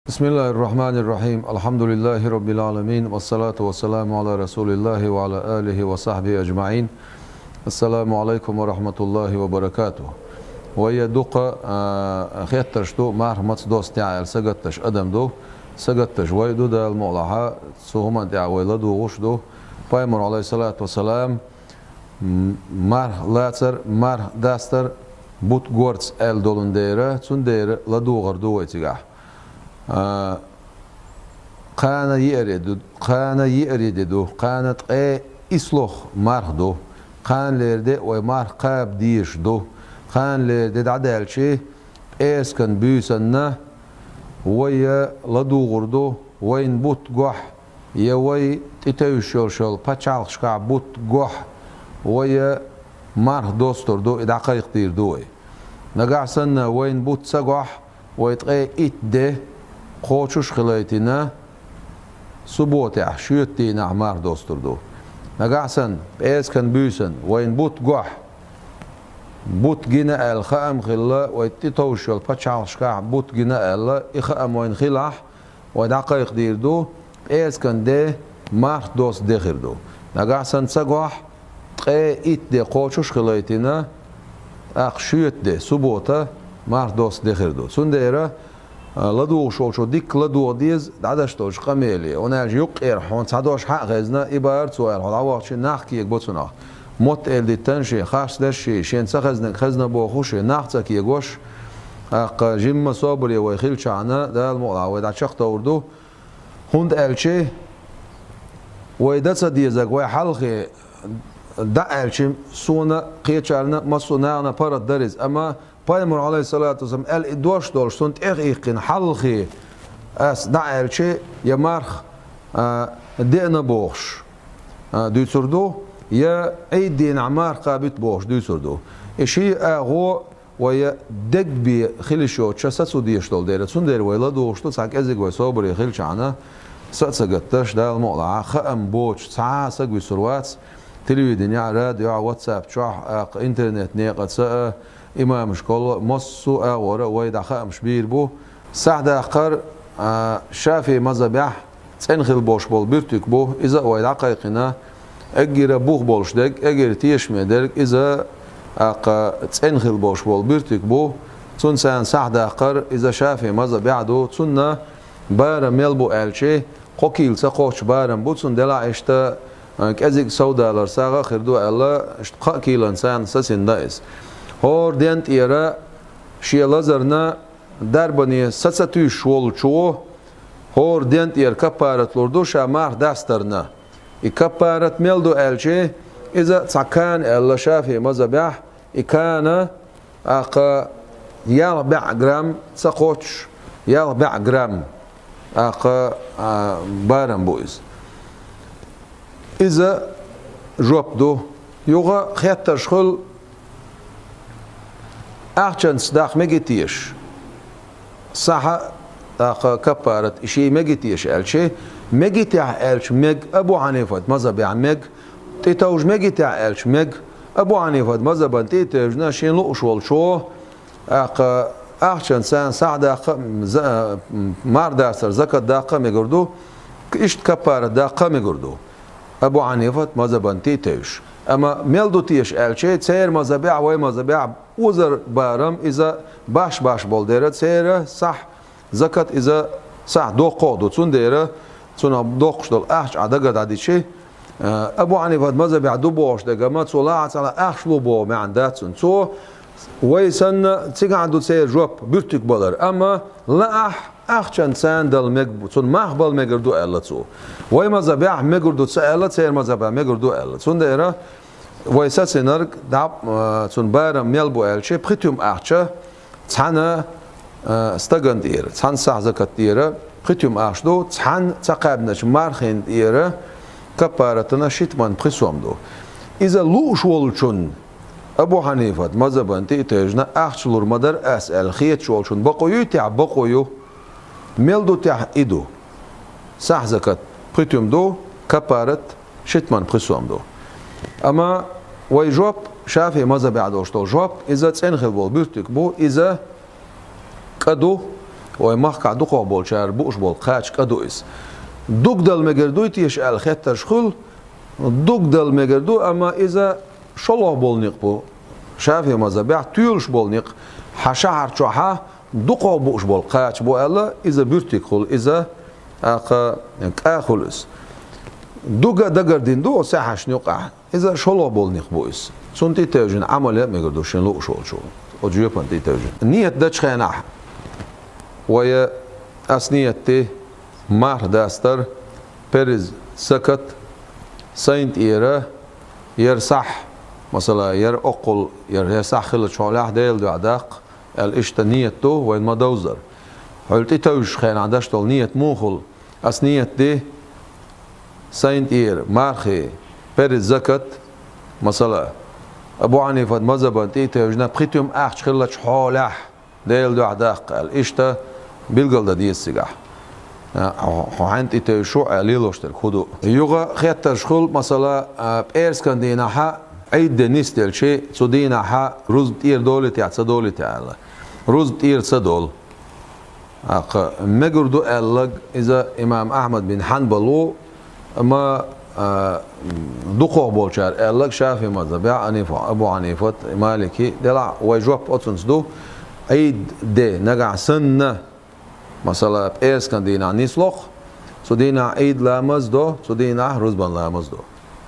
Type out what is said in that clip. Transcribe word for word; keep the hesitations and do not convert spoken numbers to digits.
بسم الله الرحمن الرحيم. الحمد لله رب العالمين. والصلاة والسلام على رسول الله وعلى آله وصحبه أجمعين. السلام عليكم ورحمة الله وبركاته. Вай дукха, а, хеттарш ду, марх маца доссадаьд аьлла саготташ адам ду, саготташ вай ду, Дала мукъалахь, цу хӀуман тӀехь вай ладугӀуш ду. Пайхамар, Ӏалайхиссалату вассалам, м-, марх лацар, марх дастар бутт горца аьлла долун дера, цундела ладугӀур ду вай цигахь. А, кхана еаре ду, кхана еаре де ду, кхана ткъе ислох марх ду, кхана лер де вай марх кхаба дезаш ду, кхана лер де дӀадаьлча, пӀераскан буьйсанна вай ладугӀур ду, вайна бутт гохь, я вай тӀетевжаш йолчу пачхьалкхашкахь бутт гохь, вай марх доссадур ду, и дӀакхайкхадийр ду вай. Нагахь санна вайна бутт ца гохь, вай ткъе итт де кхочуш а хилийтина, субботехь, шоьтан дийнахь марх доссадур ду. Нагахь санна, пӀераскан буьйсанна, вайна бутт гохь, бутт гина аьлла хаам хилла, вай тӀетовжаш йолчу пачхьалкхашкахь бутт гина аьлла, и хаам вайна хилахь, вай дӀакхайкхадийр ду, пӀераскан де марх доссаде хир ду. Нагахь санна ца гохь, ткъе итт де кхочуш а хилийтина, тӀаккха шоьтан де, суббота, марх доссаде хир ду. Цундела, а, ладугӀуш волчо дикка ладогӀа деза дӀадеш долчу къамеле. ХӀунда аьлча юккъера хьуна цхьа дош хьа а хезна, и бара цо аьлла, хьо дӀавахча нах кегабо цунах. Мотт-эладиттанаш, харцдерш, шена ца хезнарг хезна бохуш, нах ца кегош, тӀаккха жимма собаре вай хилчахьана, Дала мукъалахь, вай дӀачекхдовр ду. ХӀунда аьлча вай дан ца дезарг вай хьалхе дӀа аьлча, суна, кхечарна, массо а нахана паргӀат дара иза. Амма Пайхамар, Ӏалайхиссалату вассалам, аьлла и дош долуш, цунна тӀехъиккхина хьалхе ас дӀа аьлча, я марх, а, деана бохуш, а, дуьйцур ду, я Ӏийд дийнахь марх кхабуьйту бохуш дуьйцур ду. И ши агӀо вай дегабе хила йиш йоцуш сацо дезаш долу дела, цундела вай ладугӀуш ду, цхьа кӀезиг вай собаре хилчахьана, са а ца гатдеш, Дала мукъалахь, хаам боцуш цхьа а саг вуьсур вац, телевиденехь, радиохь, WhatsApp чохь, тӀаккха интернет-некъаца а, имамашкахула а, массо а агӀора а вай дӀа хаамаш бийр бу. Сахьдаккхар, а, ШафиӀи мазхабехь цӀена хила болуш болу буьртиг бу, иза а вай дӀакхайкхина, эггара бух болуш дерг, эггара тешаме дерг, иза, тӀаккха, цӀена хила болуш болу буьртиг бу, цунна царна сахьдаккхар, иза ШафиӀи мазхабехь ду, цунна барам мел бу аьлча, кхо кийла ца кхоччуш барам бу, цунна делахь иштта, а, кӀезиг совдалар сагӀа а хир ду аьлла, иштта пхи кийла царна сацина дан иза. ХӀора ден тӀера шен лазарна дарбане са ца туьйсуш волчо, хӀора ден тӀера каппарат лур ду ша марх дастарна. И каппарат мел ду аьлча, иза цхьа кана аьлла ШафиӀи мазхабехь, и кана, тӀаккха, ялх бӀе грамм ца кхоччуш, ялх бӀе грамм, тӀаккха, а, барам бу иза. Иза жоп ду. Юха хеттарш хуьлу, ахчанца даккха мегий теша сахьа, тӀаккха каппарат, и шиъ мегий теша аьлча, мегий техьа аьлча мега, Абу Хьанифат мазхабехь мега, тӀетовжа мегий техьа аьлча мега, Абу Хьанифат мазхабан тӀе а тевжина, шен лууш волчо, тӀаккха, ахчанца сахьа даккха а, за-, марх дастар закат даккха а мегар ду, иштта каппарат даккха а мегар ду. Абу Хьанифат мазхабан тӀе а тевжаш. Амма мел ду теша аьлча, церан мазхабехь, вай мазхабехь озар барам, иза баш-баш болу дера, церан сахь, закат, иза сахь доккхох ду. Цундела цунах доккхуш долу ахча Ӏа дага дӀадичи, а, Абу Хьанифат мазхабехь ду бохуш дерг, амма цо лаахь а ца лаахь а ахча ло боху маьӀна дац цуьнан. Цо вай санна цигахь ду церан жоп, буьртиг балар. Амма лаахь ахчанца дала мега бу, цунна марх бала мегар ду аьлла цо. Вай мазхабехь мегар ду ца аьлла, церан мазхабехь мегар ду аьлла. Цундела вай сацинарг дӀа, а, цунна барам мел бу аьлча, пхи туьма ахча цхьана, а, стагана тӀера, цхьана сахь закат тӀера пхи туьма ахча ду, цхьана ца кхаьбначу мархина тӀера каппаратана ши туьма пхи сом ду. Иза лууш волчунна, Абу Хьанифат мазхабан тӀе а тевжина, ахча лур ма дара ас аьлла хеташ волчунна бакъо юй техьа? Бакъо ю. Мел ду техьа? И ду. Сахь закат пхи туьма ду, каппарат ши туьма пхи сом ду. Амма вай жоп, ШафиӀи мазхабехь долуш долу жоп, иза цӀена хила болу буьртиг бу, иза кӀа ду, Вай махкахь дукхох болчара бууш болу кхача кӀа ду иза. Дугдала мегар дуй теша аьлла хеттарш хуьлу, дугдала мегар ду, амма иза шолгӀа болу некъ бу. ШафиӀи мазхабехь тоьлуш болу некъ хьан шахьар чохьа дукхох бууш болу кхача бу аьлла, иза буьртиг хуьлу, иза, тӀаккха, кӀа хуьлу иза. Дуга дагардина ду оцу саьхьашна юкъахь. Иза шолгӀа болу некъ бу иза. Цунна тӀе тевжина Ӏамал ян мегар ду шен лууш волчо. Оцу жоьпана тӀе тевжина. Нийят дечу хенахь, вай ас нийят ди, марх дастар, перз, закат, сайна тӀера, яра сахь, масала, яра оккхул, яра, яра сахь хилла чохь лаьхь Делан дуьхьа даккха, аьлла иштта нийят ду, вайн ма довзара. Хьуьлла тӀе тевжаш хенахь даш долу нийят муха хуьлу? Ас нийят ди, сайна тӀера, мархи, перз, закат, масала, Абу Хьанифат мазабан тӀе а тевжина, пхи туьма ахча хиллачу хьолехь, Делан дуьхьа даккха аьлла. Иштта билгалдан деза цигахь. А, хьо, хьо хьаьнна тӀе тевжаш ву аьлла лелош дерг хӀун ду? Юха хеттарш хуьлу, масала, а, пӀераскан дийнахьа Ӏийд де нисделчи, цу дийнахьа рузба тӀера долуьйтехь, ца долуьйтехь аьлла. Рузба тӀера ца долу. ТӀаккха мегар ду аьлларг иза имам Ахьмад бин Хьанбал ву, амма, а, дукхох болчара аьлларг ШафиӀи мазхабехь Хьанифа, Абу Хьанифат, Малики, делахь вай жоп оцунца ду, Ӏийд де нагахь санна, масала, пӀераскан дийнахь нислоху, цу дийнахь Ӏийд ламаз до, цу дийнахь рузбан ламаз до.